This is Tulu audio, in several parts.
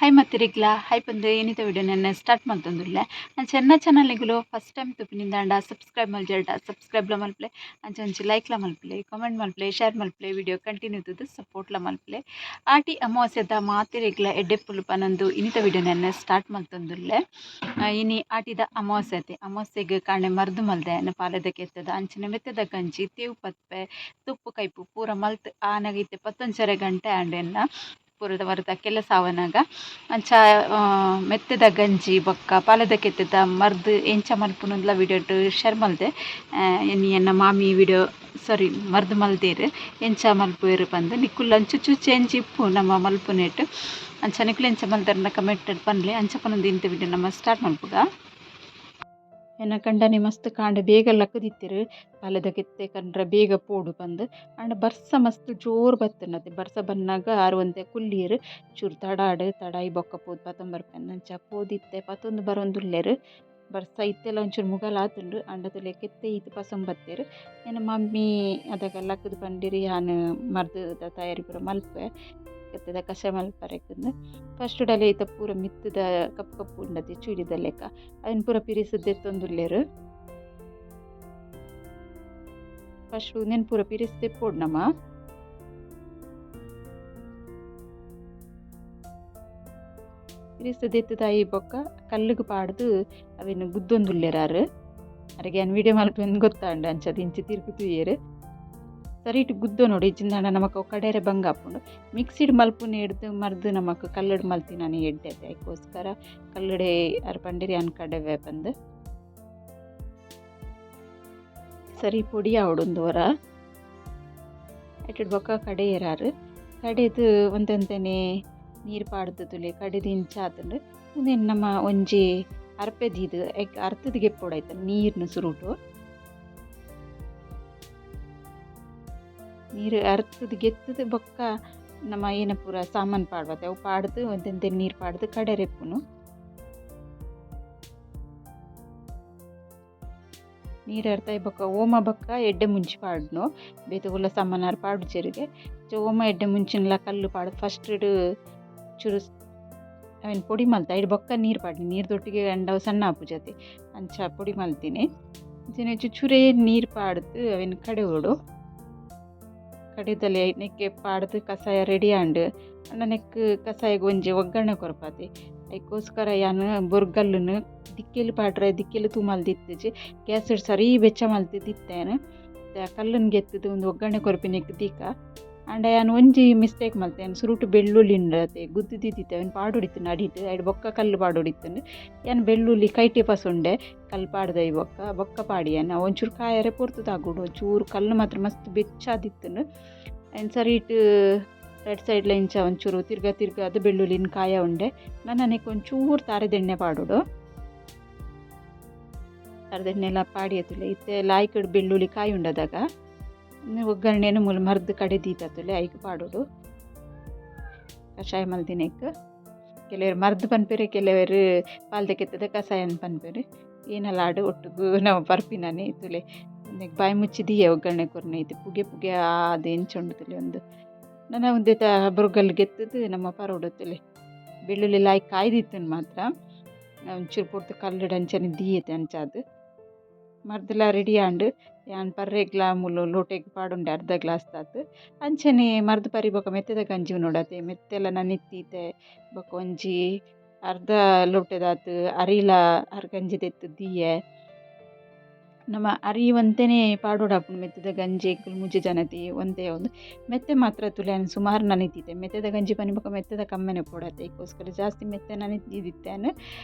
ಹಾಯ್ ಮತ್ತಿರಿಗ್ಲ ಹಾಯ್ ಪಂದು ಏನಿತ ವಿಡಿಯೋ ನೆನ್ನೆ ಸ್ಟಾರ್ಟ್ ಮಲ್ತೊಂದುಲ್ಲೆ. ಅಂಚ ಎನ್ನ ಚಾನಲ್ನಿಗುಲು ಫಸ್ಟ್ ಟೈಮ್ ತುಪಿನಿಂದಾಂಡ ಸಬ್ಸ್ಕ್ರೈಬ್ ಮಲ್ಜೆರ್ಡ ಸಬ್ಸ್ಕ್ರೈಬ್ಲ ಮಲ್ಪಲೆ, ಅಂಚ ಒಂಜಿ ಲೈಕ್ಲ ಮಲ್ಪಲೆ, ಕಾಮೆಂಟ್ ಮಲ್ಪಲೆ, ಶೇರ್ ಮಲ್ಪಲೆ, ವಿಡಿಯೋ ಕಂಟಿನ್ಯೂ ತೂದು ಸಪೋರ್ಟ್ಲ ಮಲ್ಪಲೆ. ಆಟಿ ಅಮಾವಾಸ್ಯದ ಮಾತೆರೆಗ್ಲ ಎಡ್ಡೆಪ್ಪುಲು ಪನೊಂದು ಇನಿತ ವಿಡಿಯೋ ನೆನ್ನೆ ಸ್ಟಾರ್ಟ್ ಮಲ್ತೊಂದುಲ್ಲೆ. ಇನಿ ಆಟಿದ ಅಮಾವಾಸ್ಯತೆ. ಅಮಾವಾಸ್ಯೆಗ್ ಕಾಂಡೆ ಮರ್ದ್ ಮಲ್ದೆ ಪಾಲೆದ ಕೆತ್ತದ ಅಂಚನೆ ಮೆತ್ತೆದ ಗಂಜಿ, ತೇವು ಪತ್ಪೆ, ತೊಪ್ಪು ಕೈಪು ಪೂರ ಮಲ್ತ್ ಆನಗ ಇತ್ತೆ 11:30 ಗಂಟೆ ಆಂಡ್. ಎನ್ನ ಪೂರದ ಮರತ ಕೆಲಸ ಆವನಗ ಅಂಚ ಮೆತ್ತೆದ ಗಂಜಿ ಬೊಕ್ಕ ಪಾಲೆದ ಕೆತ್ತೆದ ಮರ್ದ್ ಎಂಚ ಮಲ್ಪುನುಂದ್ಲ ವಿಡಿಯೋಟ್ ಶೇರ್ ಮಲ್ದೆ. ಇನಿ ಎನ್ನ ಮಾಮಿ ವಿಡಿಯೋ ಸಾರಿ ಮರ್ದ್ ಮಲ್ದೆರ್. ಎಂಚ ಮಲ್ಪುವೆರ್ ಪಂದ್ ನಿಕುಲು ಅಂಚುಚು ಚೇಂಜ್ ಇಪ್ಪು ನಮ್ಮ ಮಲ್ಪುನೆಟ್. ಅಂಚ ನಿಕುಲು ಎಂಚ ಮಲ್ದರ್ನ ಕಮೆಂಟ್ ಪನ್ಲೆ. ಅಂಚ ಪನೊಂದು ಇಂತ ವಿಡಿಯೋ ನಮ್ಮ ಸ್ಟಾರ್ಟ್ ಮಲ್ಪುಗ. ಎನ್ನ ಕಂಡನಿ ಮಸ್ತ್ ಕಾಂಡೆ ಬೇಗ ಲಕ್ಕದಿತ್ತೆರ್, ಪಾಲೆದ ಕೆತ್ತೆ ಕಂಡ್ರೆ ಬೇಗ ಪೋಡು ಪಂದ್. ಆಂಡ ಬರ್ಸ ಮಸ್ತ್ ಜೋರು ಬತ್ತುಂಡತೆ. ಬರ್ಸ ಬನ್ನಗ ಆರ್ ಒಂತೆ ಕುಲ್ಲಿಯೆರ್. ಚೂರು ತಡಾಡ್ ತಡಾಯಿ ಬೊಕ್ಕ ಪೋದು ಪತೊಂಬರ್ಪೆಂದ್. ಅಂಚ ಪೋದಿತ್ತೆ ಪತೊಂದು ಬರೊಂದುಲ್ಲೆರ್. ಬರ್ಸ ಇತ್ತೆಲ ಒಂಚೂರು ಮುಗಲಾತುಂಡು. ಆಂಡ ತೂಲೆ ಕೆತ್ತೆ ಈತ್ ಪಸೊಂಬತ್ತೆರ್. ಎನ್ನ ಮಮ್ಮಿ ಅದಗ ಲಕ್ಕುದು ಪಂಡೆರ್, ಯಾನ್ ಮರ್ದ್ ದ ತಯಾರಿ ಪೂರ ಮಲ್ಪುವೆ, ಕೆತ್ತೆದ ಕಷಾಯ ಮಲ್ಪರೆಗ್ಂದ್. ಫಸ್ಟ್ ಡಲೆ ಐತ ಪೂರ ಮಿತ್ತುದ ಕಪ್ಪು ಕಪ್ಪು ಉಂಡತೆ ಚೂರಿದ ಲೆಕ್ಕ, ಅವೆನ್ ಪೂರ ಪಿರಿಸ್ ದೆತ್ತೊಂದುಲ್ಲೆರ್. ಫಸ್ಟ್ ಉಂದೆನ್ ಪೂರ ಪಿರಿಸ್ ದೆಪ್ಪೊಡು ನಮ. ಪಿರಿಸ್ ದೆತ್ತುದಾಯಿ ಬೊಕ್ಕ ಕಲ್ಲುಗ್ ಪಾಡ್ದು ಅವೆನ್ ಗುದ್ದೊಂದುಲ್ಲೆರ್ ಆರ್. ಅರೆಗ್ ಯಾನ್ ವೀಡಿಯೋ ಮಲ್ಪುವೆಂದ್ ಗೊತ್ತಾಂಡ್, ಅಂಚಾದ್ ಇಂಚ ತಿರ್ಗ್ ತೂಯೆರ್. ಸರಿಟ್ ಗುದ್ದೊನೊಡು, ಇಜ್ಜಿಂದಾಂಡ ನಮಕ್ ಅವು ಕಡೆರೆ ಬಂಗ ಆಪುಂಡು. ಮಿಕ್ಸಿಡ್ ಮಲ್ಪುನೆಡ್ದ್ ಮರ್ದ್ ನಮಕ್ ಕಲ್ಲುಡ್ ಮಲ್ತಿನನೆ ಎಡ್ಡೆ ಅತೆ. ಐಕೋಸ್ಕರ ಕಲ್ಲುಡೆ ಆರ್ ಪಂಡೆರ್ ಯಾನ್ ಕಡೆವೆ ಪಂದ್. ಸರಿ ಪೊಡಿ ಆವೊಡು ಉಂದು ಒರ. ಐಟೆಡ್ ಬೊಕ್ಕ ಕಡೆಯೆರ್ ಆರ್. ಕಡೆದ್ ಒಂತೆ ಒಂತೆನೆ ನೀರ್ ಪಾಡ್ದ್ ತೂಲೆ ಕಡೆದ್ ಇಂಚ ಆತುಂಡು. ಉಂದೆನ್ ನಮ ಒಂಜಿ ಅರ್ಪೆ ದೀದ್ ಐಕ್ ಅರ್ತುದು ಗೆಪ್ಪೊಡು ಐತ ನೀರ್ನ್ ಸುರುಟು. ನೀರು ಅರ್ತುದು ಗೆತ್ತುದು ಬೊಕ್ಕ ನಮ ಏನ ಪೂರ ಸಾಮಾನು ಪಾಡ್ವತೆ ಅವು ಪಾಡ್ದು ಒಂತೆ ನೀರು ಪಾಡ್ದು ಕಡೆರೆ ಇಪ್ಪುನು. ನೀರು ಅರ್ತಾಯಿ ಬೊಕ್ಕ ಓಮ ಬೊಕ್ಕ ಎಡ್ಡೆ ಮುಂಚಿ ಪಾಡ್ನು. ಬೇತೆ ಒಲ್ಲ ಸಾಮಾನಾರು ಪಾಡುಜೆರಿಗೆ. ಓಮ ಎಡ್ಡೆ ಮುಂಚಿನಲ ಕಲ್ಲು ಪಾಡ್ದು ಫಸ್ಟ್ ಚೂರು ಅವೆನ್ ಪೊಡಿ ಮಲ್ತ ಐಡ್ ಬೊಕ್ಕ ನೀರು ಪಾಡ್ನಿ. ನೀರು ದೊಟ್ಟಿಗೆ ಅಂಡವು ಸಣ್ಣ ಆಪುಜತೆ, ಅಂಚ ಪೊಡಿ ಮಲ್ತಿನಿ. ಅಂಚನೆ ಚುಚುರೇ ನೀರು ಪಾಡ್ದು ಅವೆನ್ ಕಡೆವೊಡು. ಕಡೆದಲೆ ನೆಕ್ಕೆ ಪಾಡ್ದು ಕಷಾಯ ರೆಡಿ ಆಂಡ್. ಅಂಡ ನೆಕ್ಕ್ ಕಷಾಯಗ್ ಒಂಜಿ ಒಗ್ಗರಣೆ ಕೊರ್ಪಾತೆ. ಐಕೋಸ್ಕರ ಯಾನ್ ಬೊರ್ಗಲ್ಲುನು ದಿಕ್ಕೆಲ್ ಪಾಡ್ರೆ ದಿಕ್ಕೆಲ್ ತೂ ಮಲ್ದಿತ್ತಿಜಿ. ಗ್ಯಾಸ್ ಸರಿ ಬೆಚ್ಚ ಮಲ್ತಿದ್ದಿತ್ತೆ ಯಾನ್. ಕಲ್ಲುನ್ ಗೆತ್ತುದು ಒಂದು ಒಗ್ಗರಣೆ ಕೊರ್ಪಿನೆಕ್ ದೀಕ. ಆಂಡ ಯಾನ್ ಒಂಜಿ ಮಿಸ್ಟೇಕ್ ಮಲ್ತೆ. ಯಾನ್ ಸುರುಟು ಬೆಳ್ಳುಳ್ಳಿ ಉಂಡತೆ ಗುದ್ದು ದೀದಿತ್ತೆ, ಅವೆನ್ ಪಾಡೊಡಿತ್ತುಂಡು ಅಡಿಟ್. ಐಡ್ ಬೊಕ್ಕ ಕಲ್ಲು ಪಾಡೊಡಿತ್ತುಂಡು. ಯಾನ್ ಬೆಳ್ಳುಳ್ಳಿ ಕೈಟೆ ಪಸೊಂಡೆ ಕಲ್ಲು ಪಾಡ್ದೈ ಬೊಕ್ಕ ಬೊಕ್ಕ ಪಾಡಿಯೆನ್. ಅವು ಒಂಚೂರು ಕಾಯರೆ ಪೊರ್ತು ತಾಗುಂಡು. ಒಂಚೂರು ಕಲ್ಲು ಮಾತ್ರ ಮಸ್ತ್ ಬೆಚ್ಚಾದಿತ್ತುಂಡು. ಐನ್ ಸರಿಟ್ ರೈಟ್ ಸೈಡ್ಲ ಇಂಚ ಒಂಚೂರು ತಿರ್ಗ ತಿರ್ಗಾದ್ ಬೆಳ್ಳುಳ್ಳಿನ್ ಕಾಯ ಉಂಡೆ. ನನ ನೆಕ್ ಒಂಚೂರು ತಾರೆದೆಣ್ಣೆ ಪಾಡೊಡು. ತಾರೆದೆಣ್ಣೆಲ ಪಾಡಿಯತುಲೆ ಇತ್ತೆ ಲಾಯ್ಕಡ್ ಬೆಳ್ಳುಳ್ಳಿ ಕಾಯಿ ಉಂಡದಾಗ ಒಗ್ಗರಣೆನ್ ಮೂಲು ಮರ್ದ್ ಕಡೆ ದೀತತುಲೆ ಐಕ್ ಪಾಡೊಡು. ಕಷಾಯ ಮಲ್ದಿನೆಕ್ ಕೆಲವೆರ್ ಮರ್ದ್ ಪನ್ಪೆರ್, ಕೆಲವೆರ್ ಪಾಲ್ದ ಕೆತ್ತದ ಕಷಾಯ ಪನ್ಪೆರ್. ಏನಲಾಡು ಒಟ್ಟುಗು ನಮ ಪರ್ಪಿನನೆ. ತೂಲೆ ಉಂದೆಕ್ ಬಾಯಿ ಮುಚ್ಚಿ ದೀಯೆ ಒಗ್ಗರಣೆ ಕೊರ್ನೆ. ಇತ್ತೆ ಪುಗೆ ಪುಗೆ ಆದ್ ಎಂಚ ಉಂಡು ತೂಲೆ ಉಂದು. ನನ ಉಂದೆತ ಬೊರ್ಗಲ್ಲು ಗೆತ್ತುದು ನಮ್ಮ ಪರೋಡು ತೂಲೆ. ಬೆಳ್ಳುಳ್ಳಿ ಲಾಯ್ಕ್ ಕಾಯ್ದಿತ್ತುಂಡು ಮಾತ್ರ ಒಂಚೂರು ಪೊರ್ತು ಕಲ್ಲುಡು ಅಂಚನೆ ದೀಯೆತೆ ಅಂಚಾದ್. ಮರ್ದ್ಲ ರೆಡಿ ಆಂಡ್. ಯಾನ್ ಪರ್ರೆಗ್ಲ ಮೂಲು ಲೋಟೆಗ್ ಪಾಡುಂಡೆ ಅರ್ಧ ಗ್ಲಾಸ್ ದಾತ್. ಅಂಚನೆ ಮರ್ದ್ ಪರಿ ಬೊಕ್ಕ ಮೆತ್ತೆದ ಗಂಜಿ ಉನೊಡತೆ. ಮೆತ್ತೆಲ ನನಿತ್ತೀತೆ ಬೊಕ್ಕ ಒಂಜಿ ಅರ್ಧ ಲೋಟೆದಾತ್ ಅರಿಲ ಅರ್ ಗಂಜಿ ದೆತ್ತ್ ದೀಯೆ. ನಮ ಅರಿ ಒಂತೆನೆ ಪಾಡೊಡಾಪುಂಡು ಮೆತ್ತೆದ ಗಂಜಿ. ಎಂಕುಲು ಮೂಜಿ ಜನತೆ ಒಂತೆ ಒಂದು ಮೆತ್ತೆ ಮಾತ್ರ ತೂಲೆ ಯಾನ್ ಸುಮಾರು ನನಿತಿತ್ತೆ. ಮೆತ್ತೆದ ಗಂಜಿ ಪನಿ ಬೊಕ್ಕ ಮೆತ್ತೆದ ಕಮ್ಮೆನೆ ಪೋಡತೆ. ಐಕೋಸ್ಕರ ಜಾಸ್ತಿ ಮೆತ್ತೆ ನನಿತಿದಿತ್ತೆ ಯಾನ್.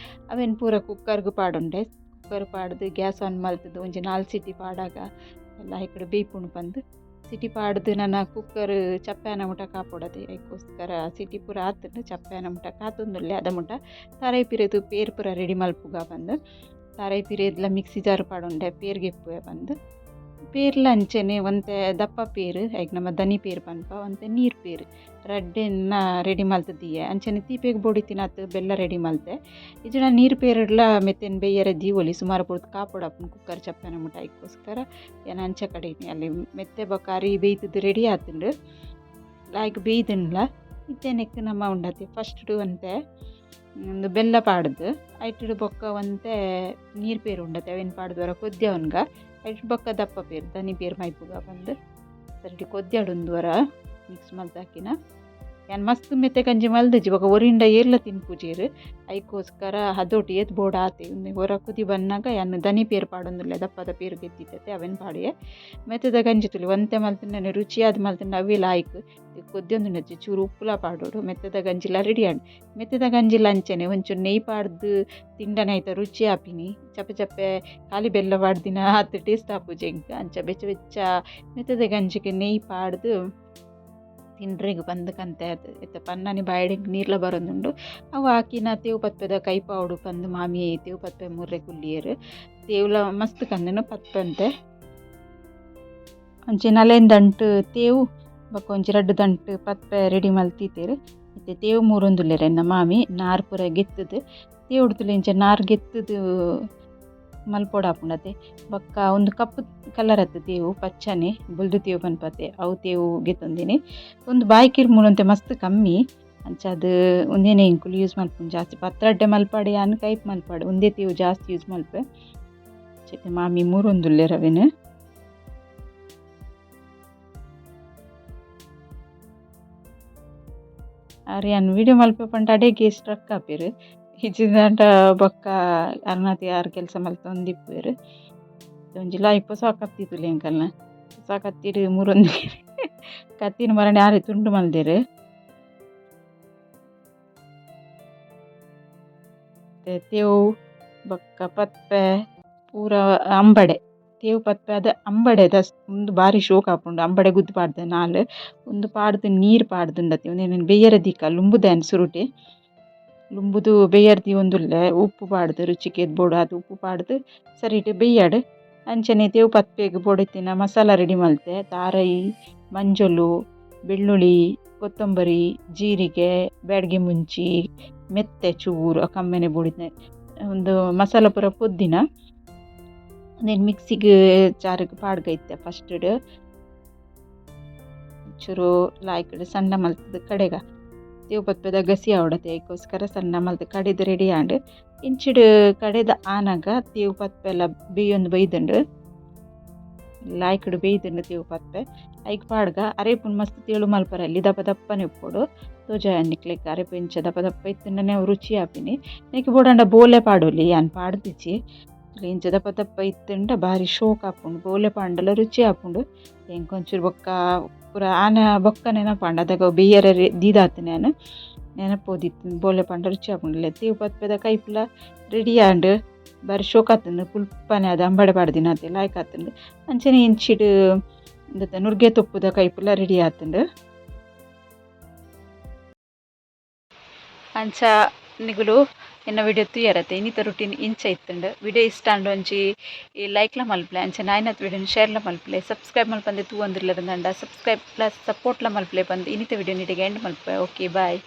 ಅವೆನ್ ಪೂರ ಕುಕ್ಕರ್ಗ್ ಪಾಡುಂಡೆ. ಕುಕ್ಕರ್ ಪಾಡ್ದು ಗ್ಯಾಸ್ ಆನ್ ಮಲ್ತುದು ಒಂಜಿ 4 ಸಿಟಿ ಪಾಡಾಗ ಎಲ್ಲ ಐಕಡೆ ಬೇಯ್ಪುಂಡು ಪಂದ್. ಸಿಟಿ ಪಾಡ್ದು ನನ ಕುಕ್ಕರ್ ಚಪ್ಪೆನ ಮುಟ ಕಾಪೊಡತೆ. ಐಕೋಸ್ಕರ ಸಿಟಿ ಪೂರ ಆತುಂಡು, ಚಪ್ಪೆನ ಮುಟ ಕಾತೊಂದುಲ್ಲೆ. ಅದ ಮುಟ ತಾರಾಯಿ ಪಿರೆದು ಪೇರ್ ಪೂರ ರೆಡಿ ಮಲ್ಪುಗ ಪಂದ್. ತಾರಾಯಿ ಪಿರೆದ್ಲ ಮಿಕ್ಸಿ ಜಾರ್ ಪಾಡುಂಡೆ ಪೇರ್ ಗೆಪ್ಪುವೆ ಪಂದ್. ಪೇರ್ಲ ಅಂಚನೆ ಒಂತೆ ದಪ್ಪ ಪೇರ್ ಐಕ್ ನಮ ದನಿ ಪೇರ್ ಪನ್ಪ, ಒಂತೆ ನೀರ್ ಪೇರ್ ರಡ್ಡೆನ್ನ ರೆಡಿ ಮಲ್ತ್ ದೀಯೆ. ಅಂಚನೆ ತೀಪೆಗ್ ಬೋಡಿತ್ತಿನಾತ್ ಬೆಲ್ಲ ರೆಡಿ ಮಲ್ತೆ. ಇಜ್ಜಿಡ ನೀರ್ ಪೇರ್ಡ್ಲ ಮೆತ್ತೆನ್ ಬೇಯರೆ ದೀವೊಲಿ, ಸುಮಾರು ಪೊರ್ತು ಕಾಪೊಡಾಪುಂಡು ಕುಕ್ಕರ್ ಚಪ್ಪೆನ ಮುಟ. ಐಕೋಸ್ಕರ ಯಾನ್ ಅಂಚ ಕಡೆಯಿನಿ. ಅಲ್ಲಿ ಮೆತ್ತೆ ಬೊಕ್ಕ ಅರಿ ಬೇಯ್ತುದು ರೆಡಿ ಆತುಂಡು, ಲಾಯ್ಕ್ ಬೇಯ್ದುಂಡ್ಲ. ಇತ್ತೆ ನೆಕ್ಕ್ ನಮ ಉಂಡತೆ ಫಸ್ಟ್ ಒಂತೆ ಉಂದು ಬೆಲ್ಲ ಪಾಡ್ದು ಐಟ್ಡ್ ಬೊಕ್ಕ ಒಂತೆ ನೀರ್ ಪೇರು ಉಂಡತೆ ಅವೆನ್ ಪಾಡ್ದು ಒರ ಕೊದ್ಯವನ್ಗ ಐಟ್ ಬೊಕ್ಕ ದಪ್ಪ ಪೇರು ದನಿ ಪೇರು ಮೈಪುಗ ಪಂದ್ ಸರಿಟ್ ಕೊದ್ಯಾಡು ಉಂದು ಒರ ಮಿಕ್ಸ್ ಮಲ್ತಾಕಿನ ಯಾನ್ ಮಸ್ತ್ ಮೆತ್ತೆ ಕಂಜಿ ಮಲ್ದಿಜಿ ಬೊಕ ಒರಿಂಡ ಏರ್ಲ ತಿನ್ಪುಜೆರ್ ಐಕೋಸ್ಕರ ಹದೋಟು ಏತ್ ಬೋಡ ಆತೆ ಉಂದು ಒರ ಕುದಿ ಬನ್ನಗ ಯಾನ್ ದನಿ ಪೇರು ಪಾಡೊಂದುಲ್ಲೆ ದಪ್ಪದ ಪೇರು ಗೆತ್ತಿತ್ತತೆ ಅವೆನ್ ಪಾಡಿಯೆ. ಮೆತ್ತದ ಗಂಜಿ ತುಲಿ ಒಂತೆ ಮಲ್ತಿಂಡನೆ ರುಚಿಯಾದ್ ಮಲ್ತಿಂಡ ಅವ್ವೆ ಲಾಯ್ಕ್ ಕೊದ್ಯೊಂದುಂಡಚ್ಚಿ ಚೂರು ಉಪ್ಪುಲ ಪಾಡೊಡು ಮೆತ್ತದ ಗಂಜಿಲ ರೆಡಿ ಆಂಡ್. ಮೆತ್ತದ ಗಂಜಿಲ ಅಂಚನೆ ಒಂಚೂರು ನೆಯ್ ಪಾಡ್ದು ತಿಂಡನೆ ಐತ ರುಚಿ ಆಪಿನಿ ಚಪ್ಪೆ ಚಪ್ಪೆ ಖಾಲಿ ಬೆಲ್ಲ ಪಾಡ್ದಿನ ಆತ್ ಟೇಸ್ಟ್ ಆಪುಜಿ ಎಂಕ್ ಅಂಚ ಬೆಚ್ಚ ಬೆಚ್ಚ ಮೆತ್ತದ ಗಂಜಿಗ್ ನೆಯ್ ಪಾಡ್ದು ತಿಂಡ್ರೆಗ್ ಪಂದ್ ಕಂತೆ ಇತ್ತೆ ಪನ್ನನಿ ಬಾಯಿಡ್ ನೀರ್ಲ ಬರೊಂದುಂಡು. ಅವು ಆಕಿನ ತೇವು ಪತ್ಪೆದ ಕೈಪಾವೊಡು ಪಂದ್ ಮಾಮಿ ತೇವು ಪತ್ಪೆ ಮುರ್ರೆ ಕುಲ್ಲಿಯೆರ್ ತೇವುಲ ಮಸ್ತ್ ಕಂದನು ಪತ್ಪಂತೆ ಅಂಚೆ ನಲೆನ್ ದಂಟು ತೇವು ಬೊಕ ಒಂಜಿ ರಡ್ಡ್ ದಂಟು ಪತ್ಪೆ ರೆಡಿ ಮಲ್ತಿತ್ತೆರ್. ಇತ್ತೆ ತೇವು ಮೂರೊಂದುಲ್ಲೆರ್ ಎನ್ನ ಮಾಮಿ ನಾರ್ ಪೂರ ಗೆತ್ತುದು ತೇವುಡು ಇಂಚ ನಾರ್ ಗೆತ್ತುದು ಮಲ್ಪೊಡಾಪುಂಡತೆ ಬೊಕ್ಕ ಉಂದು ಕಪ್ಪು ಕಲರ್ ಅತ್ತ್ ತೇವು ಪಚ್ಚನೆ ಬೊಲ್ದು ತೇವು ಪನ್ಪತೆ ಅವು ತೇವು ಗೆತ್ತೊಂದಿನಿ. ಉಂದು ಬಾಯಿ ಕಿರ್ಮುನು ಮಸ್ತ್ ಕಮ್ಮಿ ಅಂಚಾದ್ ಉಂದೆನೆ ಎಂಕುಲು ಯೂಸ್ ಮಲ್ಪುನು ಜಾಸ್ತಿ ಪತ್ರಡ್ಡೆ ಮಲ್ಪಡೆ ಯಾನ್ ಕೈಪ್ ಮಲ್ಪಡೆ ಉಂದೇ ತೇವು ಜಾಸ್ತಿ ಯೂಸ್ ಮಲ್ಪೆ. ಇತ್ತೆ ಮಾಮಿ ಮೂರೊಂದುಲ್ಲೆರ್ ಅವೆನ್. ಆರ್ ಯಾನ್ ವೀಡಿಯೋ ಮಲ್ಪೆ ಪಂಡ ಅಡೆಗೆ ಸ್ಟ್ರಕ್ ಆಪೆರ್ ಇಜ್ಜಿದಾಂಡ ಬೊಕ್ಕ ಅರ್ನಾತಿ ಆರ್ ಕೆಲಸ ಮಲ್ತೊಂದಿಪ್ಪುವೆರ್. ಒಂಜಿ ಲಾಯ್ಕ್ ಪೊಸ ಕತ್ತಿ ತೂಲೆ ಎಂಕಲ್ನ ಪೊಸ ಕತ್ತಿಡ್ ಮೂರೊಂದುಲ್ಲೆರ್ ಕತ್ತಿನ್ ಮರಣೆ ಆರೆ ತುಂಡು ಮಲ್ದೆರ್. ತೇವು ಬೊಕ್ಕ ಪತ್ಪೆ ಪೂರ ಅಂಬಡೆ ತೇವು ಪತ್ಪೆ ಅದ್ ಅಂಬಡೆದ ಉಂದು ಬಾರಿ ಶೋಕ್ ಆಪುಂಡು ಅಂಬಡೆ ಗುದ್ದು ಪಾಡ್ದೆ ನಾಲ್ ಉಂದು ಪಾಡ್ದ್ ನೀರ್ ಪಾಡ್ದುಂಡತೆ ಉಂದೆನ್ ಬೆಯ್ಯರೆ ದೀಕ ಲುಂಬುದಾನ್ ಸುರುಟೆ ಲುಂಬುದು ಬೆಯ್ಯರೆ ದೀವೊಂದುಲ್ಲೆ ಉಪ್ಪು ಪಾಡ್ದು ರುಚಿಕ್ ಏತ್ ಬೋಡು ಆತ್ ಉಪ್ಪು ಪಾಡ್ದು ಸರಿಟ್ ಬೆಯ್ಯಡ್. ಅಂಚನೆ ತೇವು ಪತ್ಪೆಗ್ ಬೋಡಿತ್ತಿನ ಮಸಾಲ ರೆಡಿ ಮಲ್ತೆ ತಾರೈ ಮಂಜೊಲು ಬೆಳ್ಳುಳ್ಳಿ ಕೊತ್ತಂಬರಿ ಜೀರಿಗೆ ಬ್ಯಾಡಗಿ ಮುಂಚಿ ಮೆತ್ತೆ ಚೂರು ಕಮ್ಮೆನೆ ಬೋಡಿತ್ತೆ ಉಂದು ಮಸಾಲ ಪೂರ ಪೊದ್ದಿನ ಉಂದೆನ್ ಮಿಕ್ಸಿಗ್ ಜಾರ್ಗ್ ಪಾಡ್ಗ ಇತ್ತೆ ಫಸ್ಟ್ ಚೂರು ಲಾಯ್ಕ್ಡ್ ಸಣ್ಣ ಮಲ್ತುದು ಕಡೆಗ ತೇವು ಪತ್ಪೆದ ಗಸಿ ಆವಡತೆ ಐಕೋಸ್ಕರ ಸಣ್ಣ ಮಲ್ತ್ ಕಡೆದ್ ರೆಡಿ ಆಂಡ್. ಇಂಚಿಡ್ ಕಡೆದ ಆನಗ ತೇವು ಪತ್ಪೆಲ ಬೇಯೊಂದು ಬೈದುಂಡು ಲಾಯ್ಕ್ಡ್ ಬೇಯ್ದುಂಡು ತೇವು ಪತ್ಪೆ ಐಕ್ ಪಾಡ್ಗ ಅರೇಪುನ್ ಮಸ್ತ್ ತೆಳು ಮಲ್ಪರಲ್ಲಿ ದಪ್ಪ ದಪ್ಪನೆ ಉಪ್ಪೊಡು ತೋಜಾಯ ನಿಕ್ಲೆಗ್ ಅರೆಪು ಇಂಚ ದಪ್ಪ ದಪ್ಪ ಇತ್ತುಂಡನೆ ಅವು ರುಚಿ ಆಪಿನಿ. ನೆಕ್ ಬೋಡಾಂಡ ಬೋಲೆ ಪಾಡೊಲಿ ಯಾನ್ ಪಾಡ್ದಿಜಿ ಇಂಚ ದಪ್ಪ ದಪ್ಪ ಇತ್ತುಂಡ ಬಾರಿ ಶೋಕ್ ಆಪುಂಡು ಬೋಲೆ ಪಾಂಡಲ ರುಚಿ ಆಪುಂಡು. ಎಂಕ್ ಒಂಚೂರು ಬೊಕ್ಕ ಪೂರ ಆನ ಬೊಕ್ಕ ನೆನಪಾಂಡ್ ಅದಗ ಬೆಯ್ಯರೆ ದೀದಾತಿನಿ ಯಾನ್ ನೆನಪೋದಿತ್ತು ಬೋಲೆ ಪಾಂಡ ರುಚಿ ಆಪುಂಡು. ತೇವು ಪತ್ಪೆದ ಕೈಪುಲ ರೆಡಿ ಆಂಡ್ ಬಾರಿ ಶೋಕ್ ಆತುಂಡು ಪುಲ್ಪನೆ ಆದ್ ಅಂಬಡೆ ಪಾಡ್ದಿನಾತೆ ಲಾಯ್ಕ್ ಆತುಂಡು. ಅಂಚನೆ ಇಂಚಿಡ್ ಉಂದೆತ ನುರ್ಗೆ ತೊಪ್ಪುದ ಕೈಪುಲ ರೆಡಿ ಆತುಂಡು. ಅಂಚ ನಿಗುಲು ಎನ್ನ ವಿಡಿಯೋ ತೂಯರತೆ ಇನ್ನಿತ ರುಟೀನ್ ಇಂಚ ಇತ್ತುಂಡು. ವಿಡಿಯೋ ಇಷ್ಟ ಆಂಡ ಒಂಜಿ ಲೈಕ್ಲ ಮಲ್ಪುಲೆ ಅಂಚನೆ ಆಯಿನತ್ ವಿಡಿಯೋನ್ ಶೇರ್ಲ ಮಲ್ಪುಲೆ ಸಬ್ಸ್ಕ್ರೈಬ್ ಮಲ್ಪಂದೆ ತೂವೊಂದುಲ್ಲೆರ್ ಅಂಡ ಸಬ್ಸ್ಕ್ರೈಬ್ ಪ್ಲಸ್ ಸಪೋರ್ಟ್ಲ ಮಲ್ಪುಲೆ ಪಂದ್ ಇನ್ನಿತ ವಿಡಿಯೋ ನಿಡೆಗೆ ಎಂಡ್ ಮಲ್ಪುವೆ. Okay bye.